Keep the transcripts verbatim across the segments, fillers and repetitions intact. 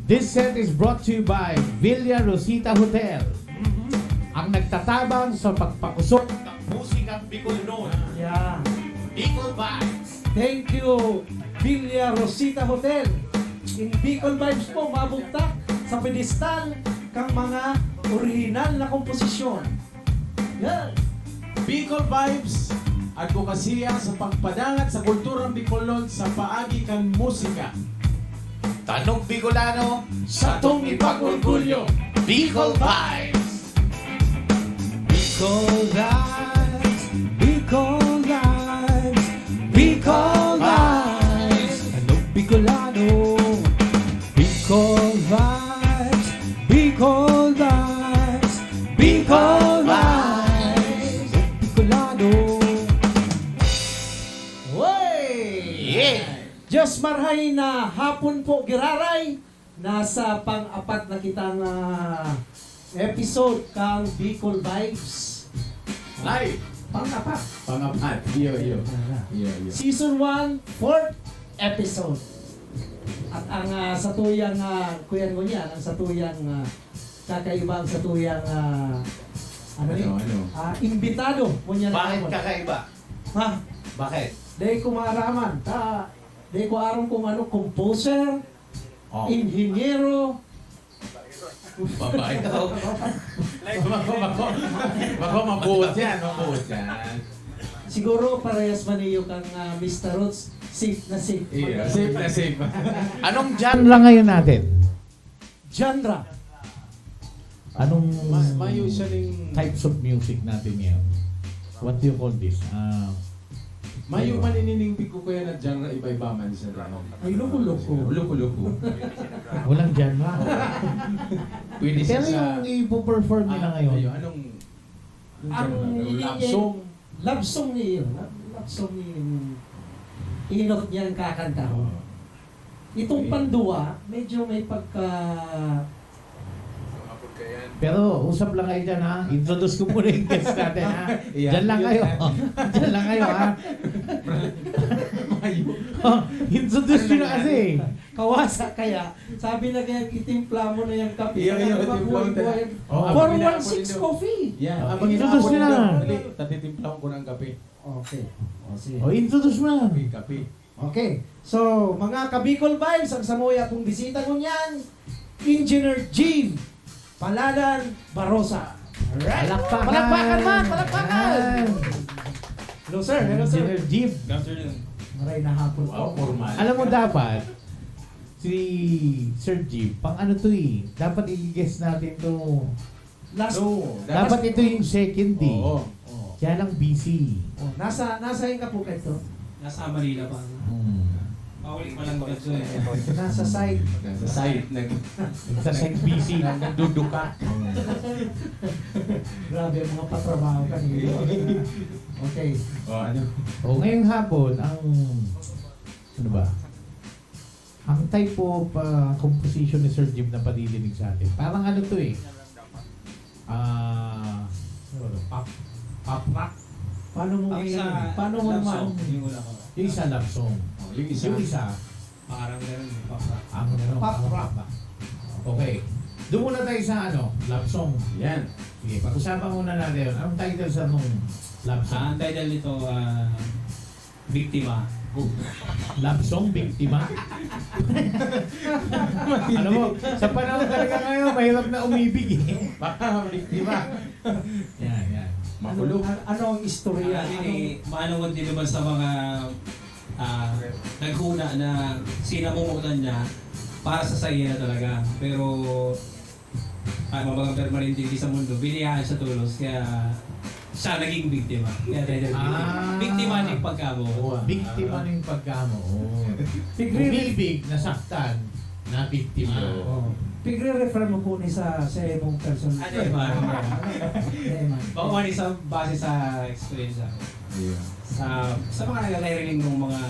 This set is brought to you by Villa Rosita Hotel, ang nagtatabang sa pagpakusog ng musikang Bicolnon. Yeah. Bicol Vibes. Thank you, Villa Rosita Hotel. In Bicol Vibes po, mabugtak sa pedestal kang mga orihinal na komposisyon. Yan. Bicol Vibes, adbokasya sa pagpadangat sa kulturang Bicolnon sa paagi kan musika. Tanog Bicolano, satong ipag-orgulyo. Bicol Vibes! Bicol Vibes, Bicol Vibes, Bicol Vibes. Tanog Bicolano, Bicol Vibes, Bicol Vibes, Bicol Vibes. Tanog Bicolano. Wey! Yeah! Diyos marhay na hapon po, giraray. Nasa pang-apat na kitang ah, episode kang Bicol Vibes. Live! Pang-apat. Pangapat. Iyo, iyo. Iyo, iyo. Season one, fourth episode. At ang ah, satuyang, ah, kuya ngunyan, ang satuyang ah, kakaiba, ang satuyang, ah, ano ni? Ano, ano? Ah, imbitado, ngunyan na Bakit hapon. Kakaiba? Ha? Bakit? Dahil ko maaraman, ta, dahil ko aram kung ano, composer, Oh. inhinyero, Babae daw. Bako, bako. Bako, mabuot yan. Mabuot yan. Siguro parehas man iyo kang ah, Mister Roots, safe na safe. Iya, safe na safe. Anong genre ngayon natin? Genre. Anong Ma- mayo siya ning types of music natin ngayon? What do you call this? Ah, Mayo man ininingbig ko kaya na genre iba-iba man siya. Ay, loko-loko. Loko-loko. Walang genre. Pwede siya Pero sa... Yung ipo-perform nila Ah, ngayon. Ayun, anong... Ang genre? ini- Love song. Love song ni Ian. Love song ni Ian. Inot niya ang kakanta ko. Itong Okay. Pandua, medyo may pagka... Pero usap lang kayo dyan, ha? Introduce ko muna yung guest natin, ha? Yeah. Diyan lang kayo. Diyan lang kayo, ha? Mayo. Oh, introduce nyo na kasi. Kawasa kaya, sabi na kaya itimpla mo na yung kape. Iya, iya, Ano ba, timpla mo buhay, na. buhay? Oh, Four hindi one ako six nito. Coffee. Yeah, Oh, abang introduce ako nyo na. nito. Dali, tatitimpla ko ng kape. Okay. O, sige. O, introduce mo na. Kape, kape. Okay. So, mga Kabicol Vibes, ang samuya pong bisita ngunyan, Engineer Jim Paladan Barosa. Alright? Palakpakan! Palakpakan man! Palakpakan! Yan. Hello, sir. Hello, sir. Engineer Jim. Good afternoon. Maray na hapon Wow, po. formal. Alam mo dapat, si Sir Jim, pang ano to eh, dapat i-guest natin to. Last, No, Dapat ito yung second eh. Oo. Oh. Kaya lang busy. Oh, nasa, nasa yung kapukay to? Nasa Manila pa. Hmm. Pauwi pa lang dito eh. Nasa site. Nasa site, nag, Sa site busy. nagduduka. Grabe ang mga patrabaho kanina. Okay. O, ano? O ngayong hapon, ang ano ba? Ang type of ah, composition ni Sir Jim na padilinig sa atin. Parang ano to eh. Ah, ano ba to? Pop, pop rock. Paano mo Ang isa, paano mo love naman? song, yung una ko. Yung isa love song. O, yung isa. Yung isa, Parang ganun, pop rock. ang ano, Pop ang rock. pop rock. Okay. Doon muna tayo sa ano, love song. Yan. Sige, pag-usapan muna natin yun. Anong title sa mong love Ah, song? ang title nito, ah, Biktima. Love song, biktima. Alam mo, sa panahon talaga ngayon, mahirap na umibig eh. Baka biktima. Yan, yan. Makulog. Ano, ano ang istorya? Actually, Anong, maano ko din naman sa mga ah, naghuna na sinamumotan niya para sa saya na talaga. Pero, ah, mabagang permanente hindi sa mundo, biniyaan siya tolos, kaya siya naging biktima. Kaya tayo naging Ah. biktima ng pagkamo. Oo, ah. Biktima ng pagkamo. Oh. Tigre- Umibig, nasaktan, nabiktima. Ah. Oh. Pigre-refer mo po ni sa sa imong personal. Ano yun, ma'am? Ano yun, ma'am? Baka kung ano sa base sa experience ako. Ayun. Sa, sa mga naririnig mong mga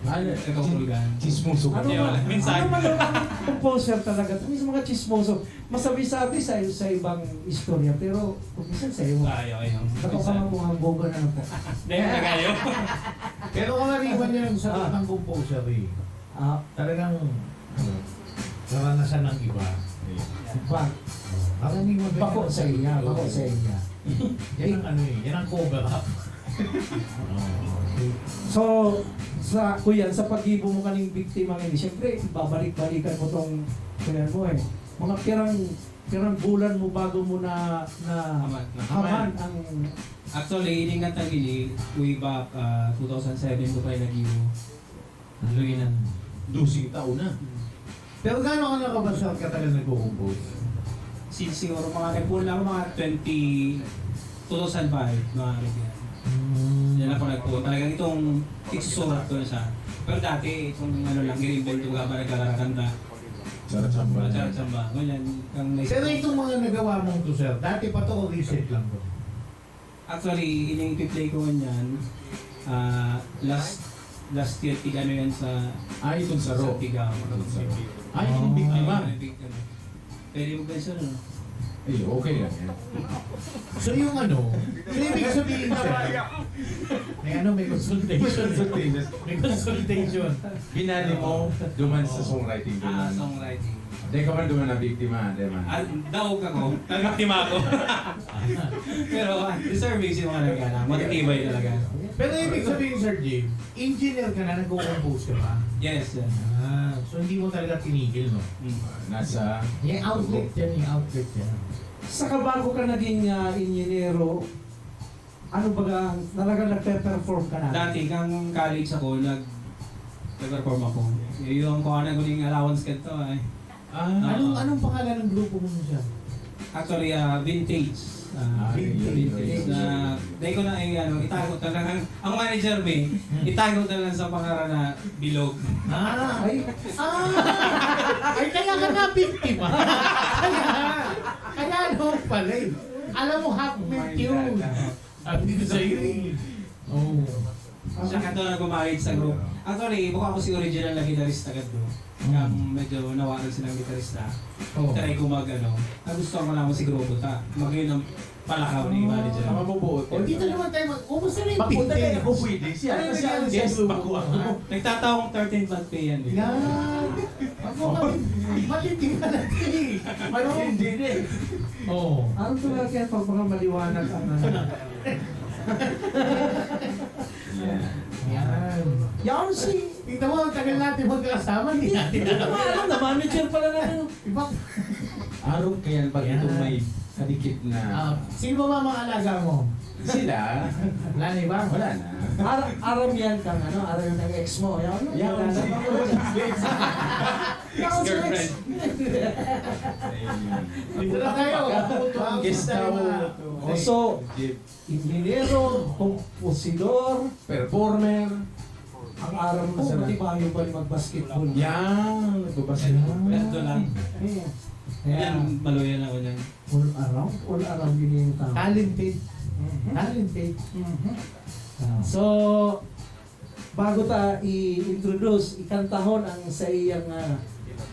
Ano? nagkakahulugan. Chismoso ka. Ano, Yun, man- minsan. Ano man ang composer talaga? Minsan mga chismoso. Masabi-sabi sa, sa ibang istorya, pero kung minsan sa iyo. Ay, okay lang. Ba't ka man mong hambugan, ano po? Dahil na kayo. Pero karaniwan yan sa Ah. ng composer eh. Ah, Talagang, ano, Karanasan ng iba. Ayun. Bak-, Parang yung mga bako sa iya, bako sa iya. Yan ang ano eh, yan ang cover up. Oo. So, sa kuya, sa paggibo mo kaning biktima ngayon, siyempre, babalik-balikan mo tong kuya mo eh. Mga pirang pirang bulan mo bago mo na na Haman. haman ang Actually, iningat na gini, way back uh, two thousand seven ko pa yung nag-iwo. Luwi na. Dusing taon na. Pero gaano ka na kabasa katagal nagko-compose? Since siguro mga nagpuon lang mga twenty, two thousand five, mga ano yan. Yan ako nagpuon. Talagang itong isusurat ko na siya. Pero dati, itong ano lang, ginimbol ko habang nagkakarakanta. Sarachamba. Charachamba. Ganyan. Ang Pero itong mga nagawa mong to, sir, dati pa to o recent lang to? Actually, ining play ko niyan, ah, last last year, tig ano yan sa Ah, itong sa saro. Tiga. Itong saro. Ah, itong biktima. Pwede mo ba siya, no? Ay, okay lang yan. So yung ano, so ibig sabihin sir, may ano, may consultation. May consultation. Binali mo, duman sa songwriting. Ah, Duman. Songwriting. Di ka man duman na biktima, di man. Ah, daog ako. Nabiktima ako. Pero ah, deserving si mga nagana. Matitibay talaga. Pero ibig sabihin, Sir Jim, engineer ka na, nagko-compose ka pa? Yes, sir. Ah, so hindi mo talaga tinigil, no? Mm. Nasa... Yung outlet yan, yung outlet yan. Sa kabago ka naging ah, ingenyero, ano baga, talaga nagpe-perform ka na? Dati, kang college ako, nag nag-perform ako. Yung kung ano ko yung allowance ganito ay. Ah, Anong, anong pangalan ng grupo mo siya? Actually, ah, vintage. Ah, Ah, vintage vintage. Na, dahil ko na eh, ano, itago talaga. Ang manager mo, itago talaga sa pangalan na bilog. ah, Ay, ay, kaya ka na biktima. Kaya, kaya ano pala eh. alam mo, hot melt yun. Sabi ko sa'yo eh. Oh. Siya ka doon nagmamanage sa group. Actually, bukod ako si original na gitarista ka doon. Kaya medyo nawaran silang gitarista. Oh. Try ko mag ano. Ang gusto ko naman si grupo ta. Magayon ang palakaw ni manager. Ang mabubuo. O, dito naman tayo mag-, kumusta na yung Pagpunta vintage? Tayo ako pwede. Siya, Ano kasi nangyari ang sa guest grupo ako. mo? Nagtatawang thirteen month pay yan eh. Yan. Ako, mati-, matindi ka na, eh. Matindi din. Oo. Ano to nga kaya pag mga maliwanag ang ano? Yeah. Yan. Yan si... Tingnan mo, ang tagal natin magkakasama. Hindi natin Hindi ko alam na manager pala na ano. Iba. Araw kaya pag Yan. Itong may kadikit na... Ah, sino ba mga alaga mo? Sila? Wala na iba? Wala na. Ar aram yan kang ano, aram yan kang ex mo. Yan, ano? Yan, Wala na. si... Yan, si ex. Ayun. Dito na tayo. Guest Tayo tayo. na. Oh, so, Jeep. Inhinero, komposidor, Performer. Ang aram mo, Masarap. Matibayo pa rin mag-basketball. Yan. Nagbabasketball. Ganito lang. Yeah. Yan, Ayan. Maluya na ako niyan. All around, all around yun yung tao. Talented. Mhm. Talented. Mhm. Ah. So, bago ta i-introduce, ikantahon ang sa iyang ah,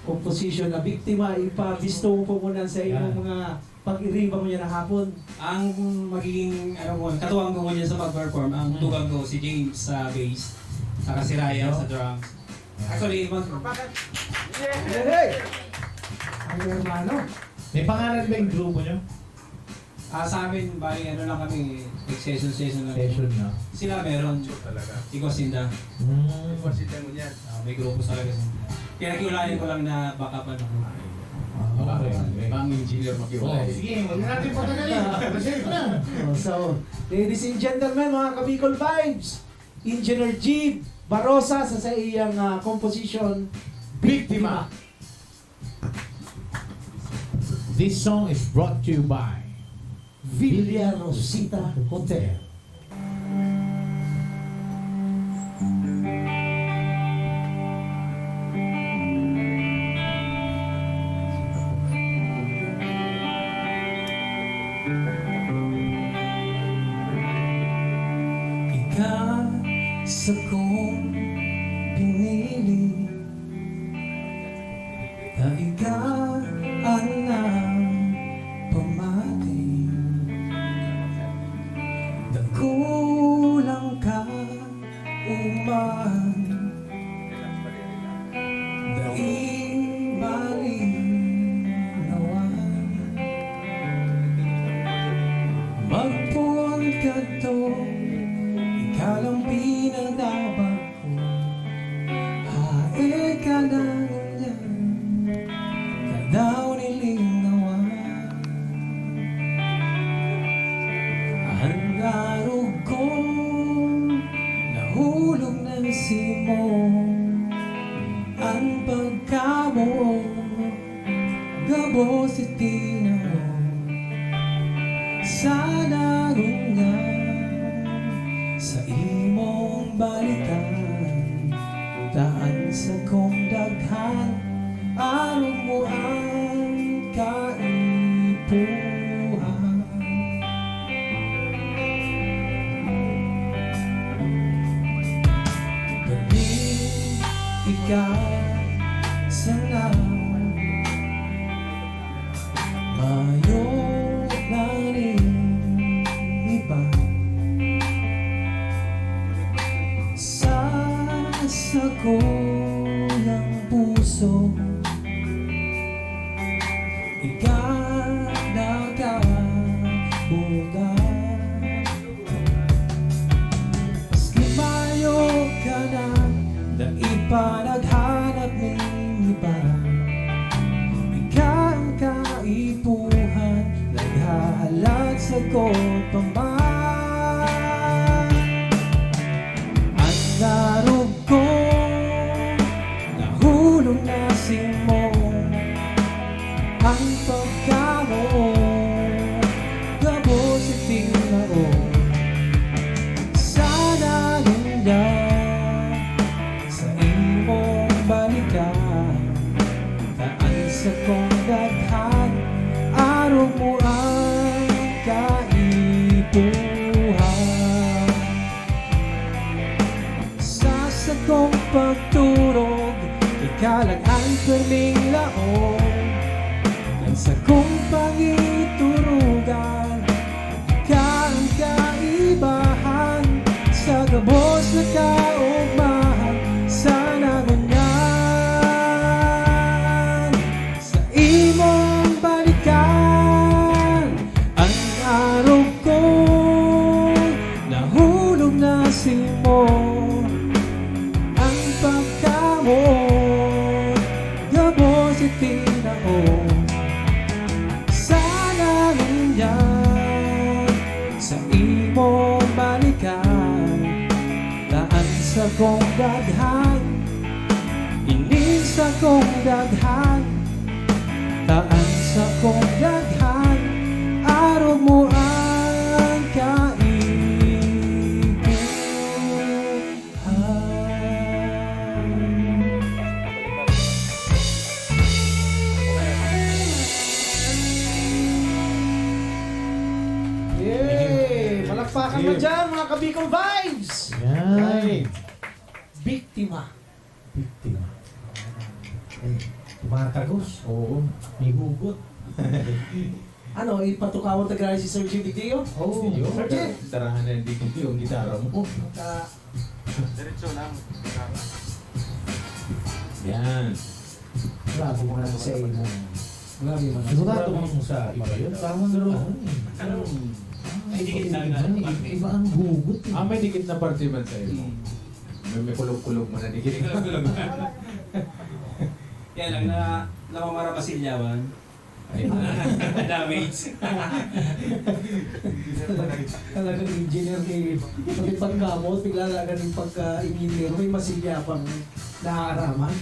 composition na biktima, ipabisto mo po muna sa iyong Yan. mga pag-iriba mo niya na hapon. Ang magiging, ano ko, katuwang ko niya sa pag-perform, ang Mm. tugang ko, si James sa bass, saka si Ryan sa drums. Actually, mag, Hey! Ang hermano. May pangalan ba yung grupo nyo? ah, sa amin, bali, ano lang kami, session-session lang. Session na. Sila meron, ikaw sinda. Hmm. Ah, may grupo talaga sinda. Kaya nakiulayan ko lang na backup ano ko. Okay. Bang engineer Oh, makiulay. Sige, huwag na natin patagalin. Pasensya na. Oh, so, ladies and gentlemen, mga Kabicol Vibes, Engineer Jeep Barosa sa, sa iyang ah, composition, Biktima. This song is brought to you by Villa Rosita Hotel. Ika sakong pinili, na ika ang nagpamati. Dakulang ka uman, daing balik. Gabos iti na sana ngunyan sa imong balikan, ta an sakong daghan, arog mo ang kaipuhan. Galing ikaw sana. Mayo na nin iba sa sakuyang puso. Ikaw nakabuta. Maski mayo ka na, dai pa naghanap nin iba. Ika an kaipuhan, naghahalat sagot pa man. An arog ko, nahulog na simo. Ang pagkamoot, gabos iti na o. Sana ngunyan sa imong balikan, ta an sakong daghan, arog mo ang kaipuhan. Sa sakong pagturog, ika lang an pirming laog. An sakong pangiturugan, ika an kaibahan. Sa gabos na kaugmahan, sana ngunyan sa imong balikan. An arog ko, nahulog na simo. Ang pagkamoot, gabos iti na o. Sana ngunyan sa imong balikan, ta an sakong daghan, ining sakong daghan, ta an sakong daghan, arog mo ang kaipuhan. Yay! Palakpakan mo dyan, mga ka-Bicol Vibes! Yan. Ay. Biktima. Biktima. Eh, tumatagos. Oo. May hugot. Ano, ipatukawan ta grabe si Sir Jim Digdeo? Oo. Yun. Sir Jim! Tarahan na yung Digdeo, ang gitara mo. Ka- Diretso lang. Yan. Grabe mo lang sa imo. Grabe mo lang. Sigurado mo kung sa iba yun. Tama na lang. Ano? Ay, dikit na nga. Iba, iba ang hugot eh. Ah, may dikit na parte man sa'yo. Hmm. May, may kulog-kulog mo na dikit. May kulog-kulog. Yan lang na, namamara masilyawan. Ay, damage. Talagang engineer ni, pati pagkamot, bigla talaga ng pagka-engineer, may masilyawan na naaraman.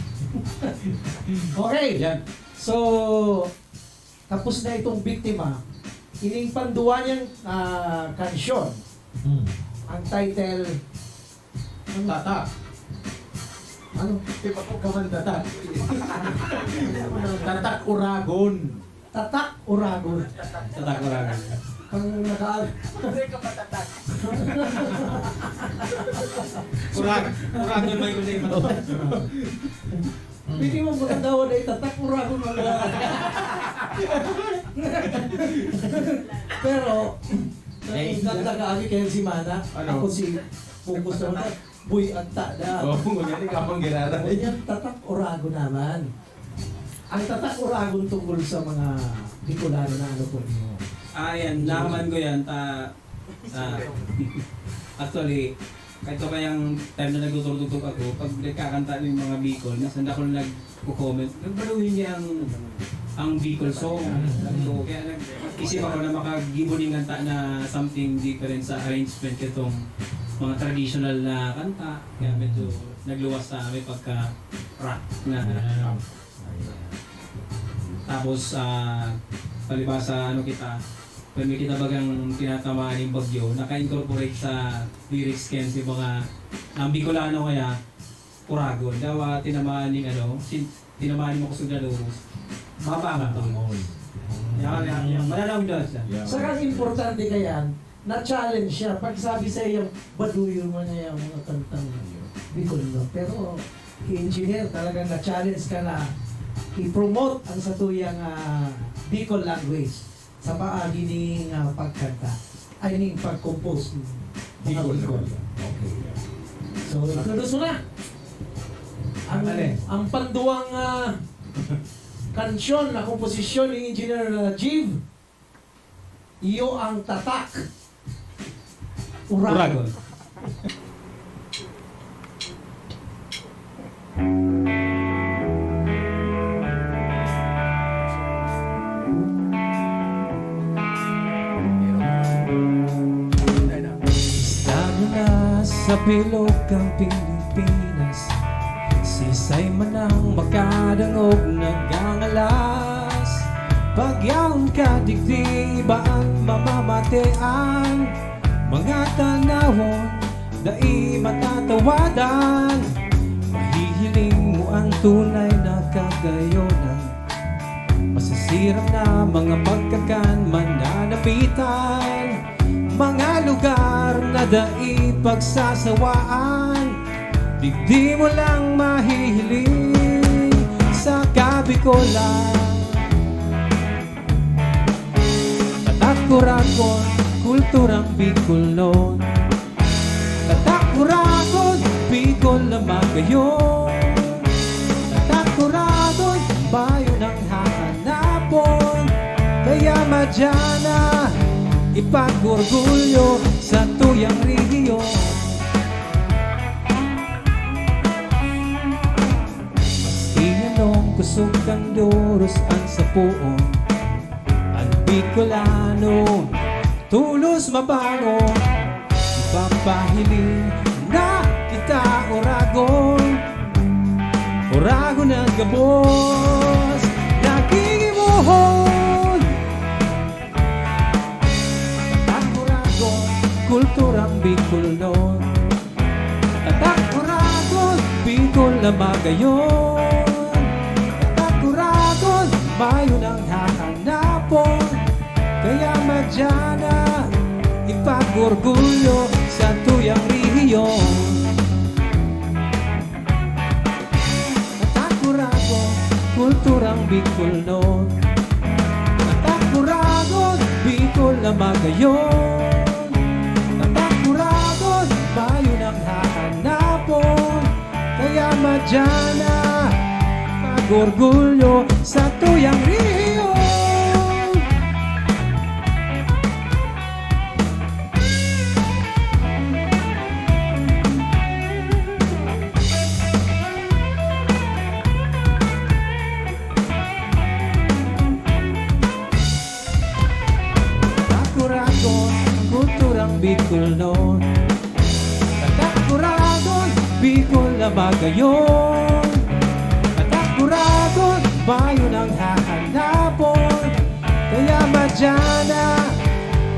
Okay. Yan. So, tapos na itong biktima. Ining panduwa niyang, ah, kansyon. Hmm. Ang title, ang Tatak. Ano? Di ba po ka man tatak? Tatak Uragon. Tatak Uragon. Tatak Uragon. Ang naka- Urag-, Uragon may kulay man. Pwede mo maganda wala itatak, Uragon mo lang. Pero, eh, ang ganda ka, agi kayo si Mana. Ano? Ako si Focus naman. Boy, ang tada. Oh, ngunyan, ikaw ang girara. Ngunyan, Tatak Uragon naman. Ang Tatak Uragon tungkol sa mga Bicolano na ano po niyo? Ah, yan. Naman ko yan. Ta-, ah, actually, kahit pa yung time na nagtutugtog ako, pag nagkakanta yung mga Bicol, minsan ako lang nagko-comment, "Nagbaluhin niya ang, ang Bicol song." So, kaya nag-isip ako na makagibo ning kanta na something different sa arrangement kitong mga traditional na kanta. Kaya medyo nagluwas sa may pagka-rock na. Yeah. Tapos, ah, palibasa, ano kita, pag may kita bagang tinatamaan yung bagyo, naka-incorporate sa lyrics ken si mga, ang Bicolano kaya, Uragon. Dawa, tinamaan yung ano, si, tinamaan yung makusog na lurus. Mabangon. Mabangon. Yan, yan, yan. Malalawin daw siya. Yan. Saka importante kaya, na-challenge siya. Pag sabi sa iyo, baduyo mo na yung mga kantang Bicol, no? Pero, engineer, talagang na-challenge ka na i-promote ang satuyang, ah, Bicol language sa paagi ning, ah, pagkanta. I mean, pag-compose ng mga Bicol. Bicol. Okay. So, introduce mo na. Ang, Ang alin? ang panduwang, ah, kansyon na komposisyon ni Engineer, ah, Jiv, Iyo ang Tatak. Uragon. Uragon. Estado na sa bilog ang Pilipinas, sisay man ang makadangog nagangalas. Pagyahon ka digdi, iba an mamamatean, mga tanawon dai matatawadan. Mahihiling mo an tunay na kagayonan, masisiram na mga pagkakan, mananamitan, mga lugar na dai pagsasawaan. Digdi mo lang mahihiling sa Kabikolan. Tatak Uragon, kulturang Bicolnon. Tatak Uragon, Bicol na magayon. Tatak Uragon, bayo nang hahanapon. Kaya madya na, ipag-orgulyo sa tuyang rehiyon. Maski anong kusog kan doros an sapoon, an Bicolano tolos mabangon. Ipapahiling na kita, Uragon. Uragon na gabos, nagigibohon. Tatak Uragon, kulturang Bicolnon. Tatak Uragon, Bicol na magayon. Tatak Uragon, bayo nang hahanapon. Kaya madya na, ipag-orgulyo sa tuyang rehiyon. Tatak Uragon, kulturang Bicolnon. Tatak Uragon, Bicol na magayon. Tatak Uragon, bayo nang hahanapon. Kaya madya na, mag-orgulyo sa tuyang rehiyon. Tatak Uragon, kulturang Bicolnon. Tatak Uragon, Bicol na magayon. Tatak Uragon, bayo nang hahanapon. Kaya madya na,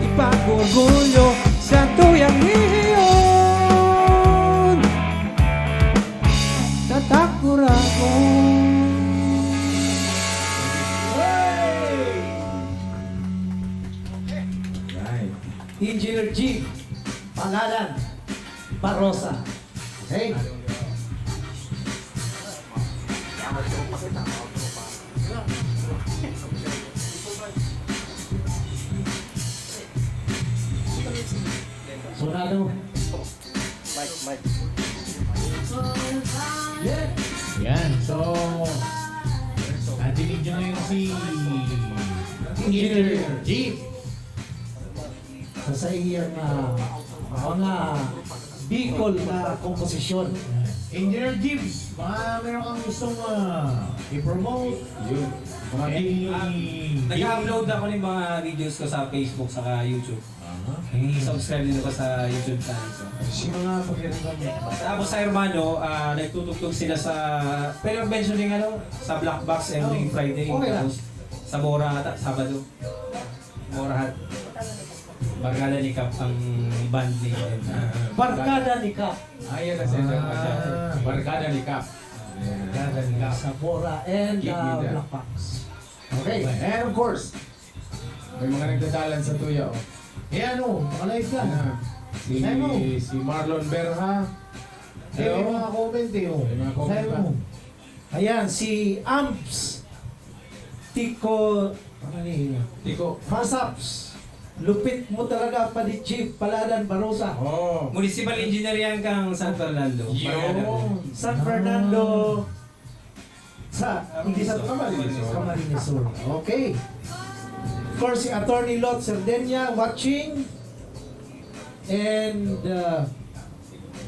ipag-orgulyo sa tuyang rehiyon. Tatak Uragon. Right. Engineer Jim, pangalan, Barosa. Okay? Sonado. Mic, mic. Yeah. Yan, so, nadinig nyo ngayon si Engineer Jeep. Sa, sa iyang, ah, mga Bicol na komposisyon. Engineer Gibbs, baka meron kang gustong, ah, i-promote? Yun. Mga Eh, di- ah, nag-upload ako ng mga videos ko sa Facebook saka YouTube. Aha. Hmm. Subscribe din ako sa YouTube channel ko. Si mga pakiramdam mo. Tapos sa Hermano, ah, nagtutugtog sila sa, pero mention din ano, sa Black Box every Oh, Friday. Okay lang. Tapos, Sa Bora ata, Sabado. Bora hat. Barkada ni Kap ang band ni, ah, Barkada ni Kap. Ah, yan ang sender ko siya. Ah. Barkada ni Kap. Barkada ni Kap. Sa Bora and, Kid ah, Linda. Black Box. Okay. And of course, may mga nagdadalan sa tuya, oh. Ayan, oh, naka-live ka. Ayan na. Si, Saan mo? Si Marlon Berha. Hello. May mga comment, eh, oh. May mga comment Saan pa. Mo? Ayan, si Amps. Tiko, ano ni? Tiko. Fasaps. Lupit mo talaga, Padi Chief Paladan Barosa. Oh. Municipal engineer yan kang San Fernando. Yo. San Fernando. Ah. Sa, hindi sa Camarines Sur. Camarines Sur. Okay. Of course, si Attorney Lot Serdenia watching. And, uh,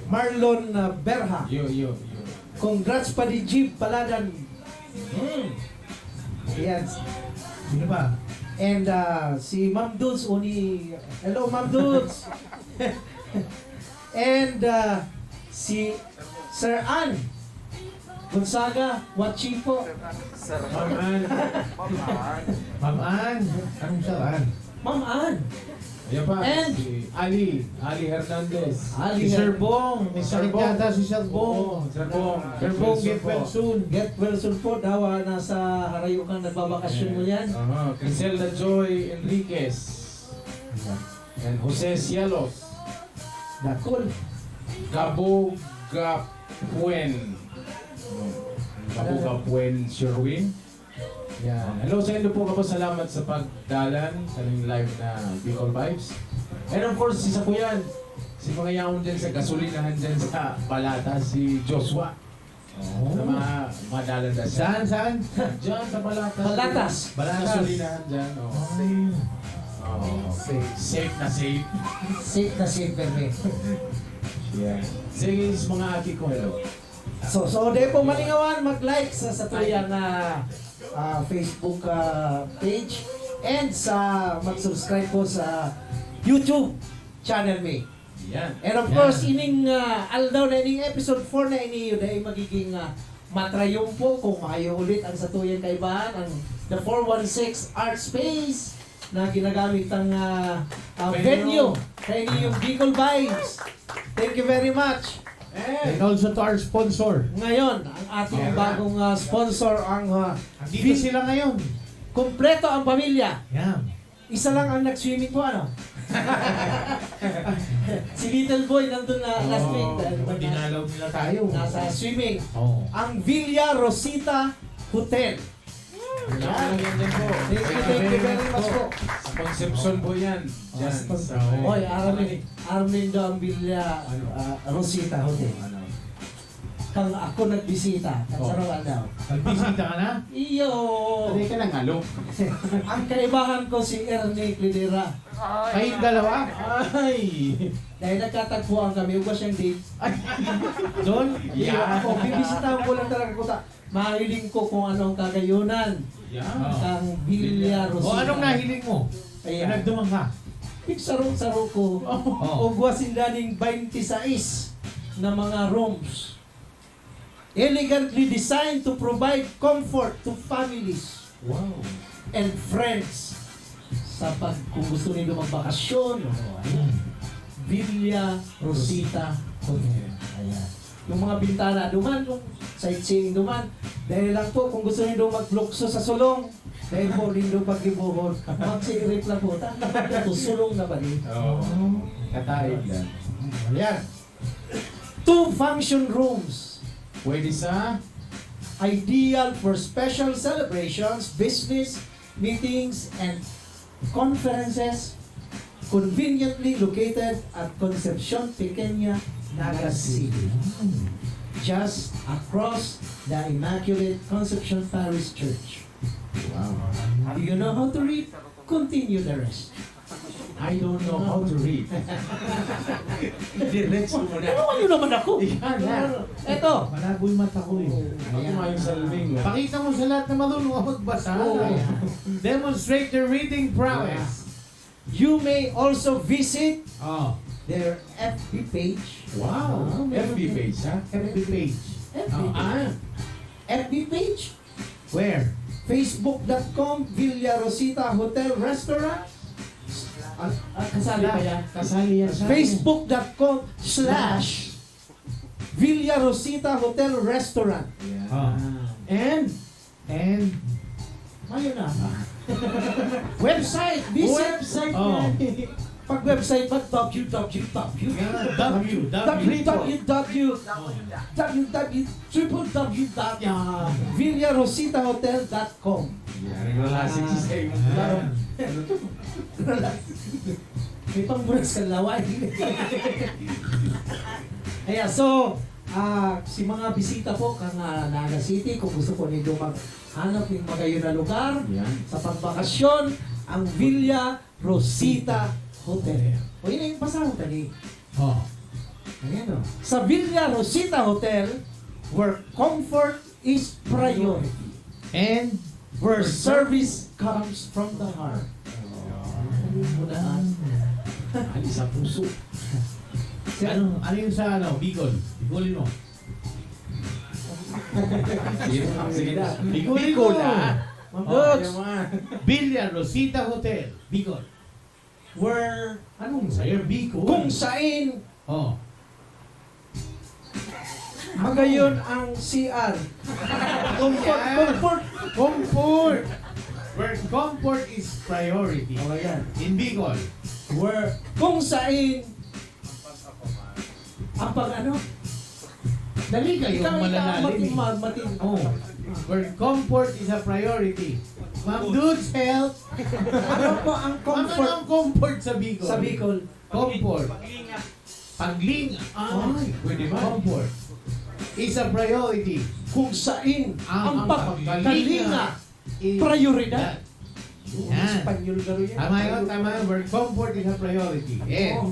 Marlon, uh, Berha. Yo, yo, yo. Congrats, Padi Chief Paladan. Hmm. Ayan. Sino ba? And, uh, si Ma'am Dudes, uni-, hello, Ma'am Dudes. And, uh, si Sir Ann Gonzaga, watching po. Ma'am Ann. Ma'am Ann. Anong Sir Ann? Ma'am Ann. Ayan pa, And si Ali, Ali Hernandez. Ali Si Sir Her- Bong. May Sir sakit Bong. Yata si Sir Bong. Oo, Sir Bong. Sir Bong, get well soon. Get well soon po. Dawa, nasa harayo kang nagbabakasyon mo yan. Aha. Criselda Joy Enriquez. Ayan. And Jose Cielos. Dakul. Gabo Gapuen. Gabo Gapuen Sherwin. Yan. Hello sa inyo po, kapasalamat sa pagdalan sa aming live na Bicol Vibes. And of course, si Sakuyan, si mga yaon dyan sa gasolinahan dyan sa Balata, si Joshua. Oh. Sa mga madalan na siya. Saan, saan? Diyan sa Balatas. Balatas. Balatas. Gasolinahan dyan, oh. Ay. Oh. Safe. Safe na safe. Safe na safe, Perme. Yeah. Sige, sa mga aki ko, hello. So, so, di po malingawan, mag-like sa, sa tuyang, ah, ah, Facebook, ah, page and sa mag-subscribe po sa YouTube channel mi. Yan. And of Yan. course, ining, ah, aldaw na ining episode four na ini, dai magiging, ah, matrayumpo kung mayo ulit ang satuyang kaibahan, ang The four one six Art Space na ginagamit ang, ah, ah, Venue. venue kay ining Bicol Vibes. Thank you very much. And also to our sponsor. Ngayon, ang ating Meron na. bagong, ah, sponsor, ang, ah, Andito Vi- sila ngayon. Kompleto ang pamilya. Yan. Isa lang ang nag-swimming po, ano? Si Little Boy nandun na last week. Oh, dahil dinalaw nila tayo. Nasa swimming. Oh. Ang Villa Rosita Hotel. Yan. Yan, yan, yan po. Thank you, thank you very much po. Sa Concepcion po yan. Diyan, Sa sa Oy, Armin, Armin daw ang Villa, Ano? ah, Rosita Hotel. Ano? Kang ako nagbisita, kan Oh. Sarawan daw. Nagbisita ka na? Iyo. Hindi ka nang alok. Ang kaibahan ko si Ernie Cledera. Kayong dalawa? Ay! Dahil nagkatagpuan kami, ugwa siyang date. Ay! Doon? Iyo, Yeah. ako, bibisitahan ko lang talaga ko sa, mahiling ko kung ano ang kagayunan Yeah. kang Villa O, Rosita. anong nahiling mo? Ayan. Nagduman ka? Pigsaro-saro ko. Oh. Oh. Ugwa sinda ning twenty-six na mga rooms. Elegantly designed to provide comfort to families Wow. and friends. Sa pag, kung gusto nindo magbakasyon, o, ayan. Hmm. Villa Rosita Hotel. Ayan. Yung mga bintana duman, yung sightseeing duman. Dahil lang po, kung gusto nindo maglukso sa sulong, dahil po nindo paghibuhon, magsiirip lang po. Tama po, sulong na ba din? Oo. Kataig lang. Ayan. Two function rooms. Pwede sa? Ideal for special celebrations, business, meetings, and conferences. Conveniently located at Concepcion Pequeña, Naga City. Just across the Immaculate Concepcion Parish Church. Wow. Do you know how to read? Continue the rest. I don't know how to read. Diretso mo na. Ano, ano naman ako? Yan na. Eto. Malabo yung mata ko eh. Ako nga yung salming, eh. Pakita mo sa lahat na marunong ako magbasa. Oo. Demonstrate your reading prowess. You may also visit Oh. their F B page. Wow. Ah, F B page, ha? F B page. F B Oh, page. ah. F B page? Where? Facebook dot com, Villa Rosita Hotel Restaurant. At, at kasali pa yan. Kasali yan sa Facebook dot com slash Villa Rosita Hotel Restaurant. Yeah. Ah. And, and, ayun na. Website, visit. Website Oh. yan. Pag website ba, W W W. Yeah, W W W. W W W, W W W, triple W dot Yeah. villa rosita hotel dot com. Yan, wala si Gisay mo. Yan. Ano to? May pangburas ka laway. Ayan, so, ah, si mga bisita po kan, ah, Naga City, kung gusto po nindo maghanap ng magayon na lugar Yan. sa pagbakasyon, ang Villa Rosita Hotel. O, yun yung basahan tani. Oh. Ayan, oh. Sa Villa Rosita Hotel, where comfort is priority. And where service comes from the heart. Ano mo na? Hali sa puso. Ano, ano yung sa, ano, Bicol? Bicolin mo. Sige, sige na. Bicolin Bicol, mo. ah. Ma'am Dogs. Villa Rosita Hotel, Bicol. Where, anong Sa'yo, Bicol. Kung sain Oh. magayon ang C R. Comfort, Yan. comfort. Comfort. Where comfort is priority. Oh, yan. In Bicol. Where, kung sain, ang pag ano? Dali kayo, Ikaw, ikaw, malalalim mati-, eh. ma-, mati-, Oh. Where comfort is a priority. Ma'am Dudes, help! Ano po ang Ma'am, comfort? ano ang comfort sa Bicol? Sa Bicol. Comfort. Paglinga. Paglinga. Ah, Ay, pwede ba? Comfort is a priority. Kung sain Ang, ang ang pagkalinga pagkalinga is prioridad. Yan. Yan. Espanyol garo yan. Tama yun, tama yun. Where comfort is a priority. And Oo.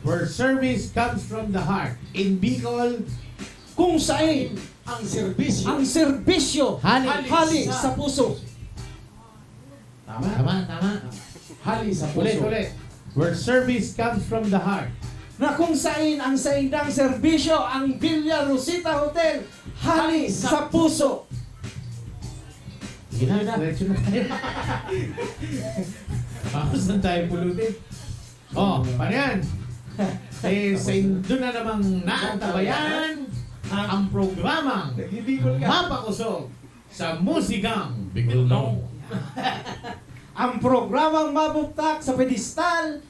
where service comes from the heart. In Bicol, Kung sain Ang serbisyo. ang serbisyo Hali. hali sa puso. Tama? Tama, tama. Hali sa puso. Ulit, ulit. Where service comes from the heart. Na kung sain ang saindang serbisyo, ang Villa Rosita Hotel, hali sa puso. Sige na, Sige na. diretso na tayo. Tapos na tayo pulutin. Oh, paano yan? Eh, saindo na namang naantabayan ang programang Nagdidikol ka. Mapakusog sa Musikang Bicolnon. Ang programang mabugtak sa pedestal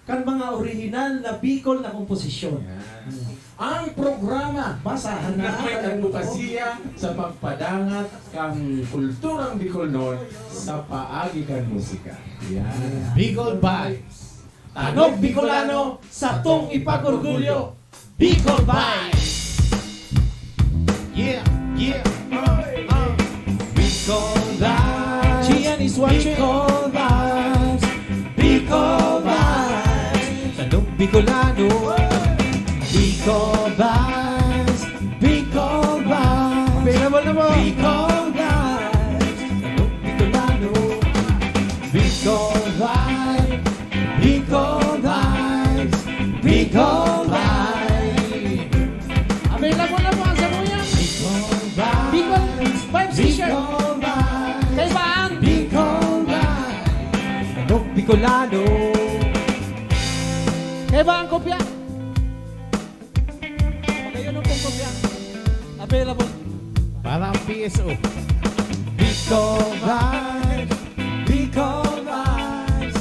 kan mga orihinal na Bicol na komposisyon. Yan. Ang programa Basahan na na may ang adbokasya sa pagpadangat kan kulturang Bicolnon sa paagi kan musika. Yan. Bicol Vibes. Tanog Bicolano, satong ipag-orgulyo. Bicol Vibes! Yeah, yeah, uh, uh. Bicol Vibes. Gian is watching. Bicol Vibes. Bicol Vibes. Tanog Bicolano. Bicol Vibes. Bicol Vibes. Available na po. Bicol Vibes. Tanog Bicolano. Bicol Vibes. Bicol Vibes, Bicol Vibes. Available na po ang samuya. Bicol Vibes. Bicol Vibes T-shirt. Bicol Vibes. Kaibahan. Bicol Vibes. Tanog Bicolano. Kaibahan kopya. Magayon ang pong kopya. Available. Para ang P S O. Bicol Vibes. Bicol Vibes.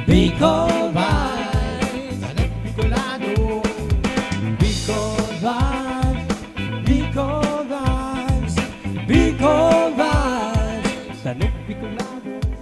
Bicol Vibes. Talag Bicolano. Bicol Vibes. Bicol Vibes. Bicol